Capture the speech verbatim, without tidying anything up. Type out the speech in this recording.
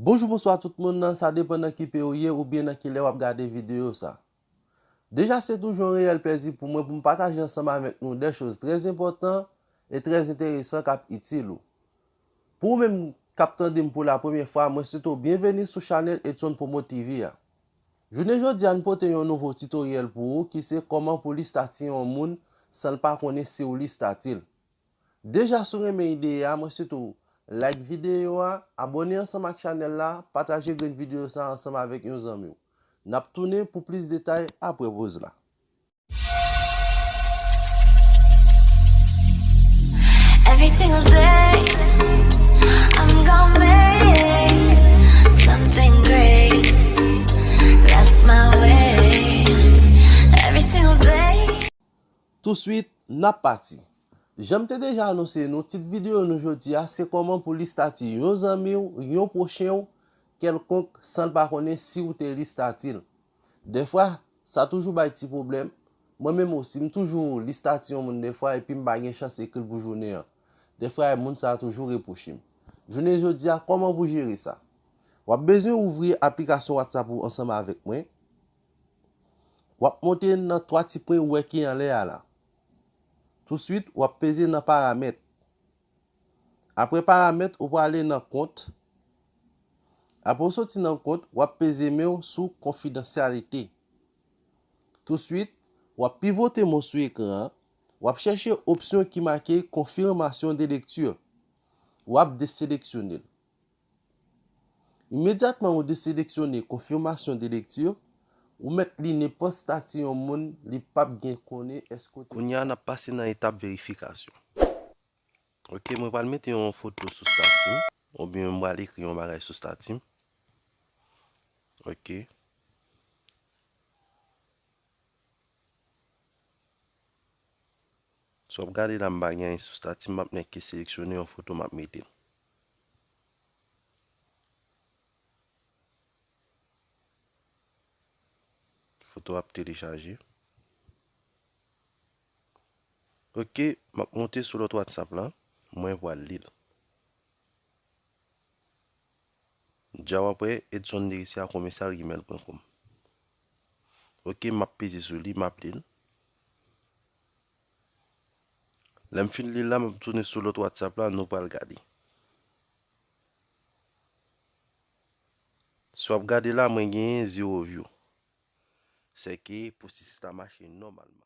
Bonjou, bonswa tout moun nan, sa depann nan ki peyi w ye oubyen nan ki lè w ap gade videyo sa. Deja, se toujou yon reyèl plèzi pou mwen pou m pataje ansanm avèk nou de choz trè enpòtan e trè enteresan k ap itil ou. Pou ou menm k ap tande m pou la premyè fwa, mwen swete w byenveni sou chanèl Edson Promo T V a. Jounen jodi a, n pote yon nouvo titoryèl pou ou ki se kòman pou li estati yon moun san l pa konnen si w li estati l. Deja, si w renmen ide a, mwen swete w like videyo a, abòne ansanm ak chanèl la, pataje grenn videyo sa ansanm avèk yon zanmi w. N ap tounen pou plis detay apre poz la. Every single day, I'm gonna make something great. That's my way. Every single day. Touswit, n ap pati. Jan m te deja anonse nou, tit videyo nou jodi a se kòman pou li estati yon zanmi w, yon pwochen w, kèlkonk, san l pa konnen si w te li estati l. Dèfwa, sa toujou bay ti pwoblèm. Mwen menm osi, m toujou li estati yon moun dèfwa epi m pa gen chans ekri l pou jounen an. Dèfwa, moun sa a toujou repwoche m. Jounen jodi a, kòman pou jere sa? W ap bezwen ouvri aplikasyon WhatsApp ou ansanm avèk mwen. W ap monte nan twa ti pwen ou wè ki anlè a la. Touswit, w ap peze nan paramèt. Apre paramèt, ou prale nan kont. Apre w soti nan kont, w ap peze men w sou konfidansyalite. Touswit, w ap pivote men w sou ekran an, w ap chèche opsyon ki make confirmation de lecture. W ap deseleksyone l. Imedyatman ou deseleksyone confirmation de lecture, ou mèt li nenpòt estati yon moun, li p ap gen konnen èske w te. Kounye a, n ap pase nan etap verifikasyon. Ok, mwen pral mete yon foto sou estati m, oubyen mwen pral ekri yon bagay sou estati m. Ok. Si w ap gade la, m pa gen anyen sou estati m, m ap nèk ke seleksyone yon foto, m ap mete l. Foto ap telechaje. Ok, m ap monte sou lòt WhatsApp la, mwen pral li l. Dja w ap wè Edson Derisier a commercial gmail point com. Ok, m ap peze sou li, m ap li l. Lè m fin li l la, m ap tounen sou lòt WhatsApp la, nou pral gade. Si w ap gade la, mwen genyen zewo view. Sèke pwosesis la mache nòmalman.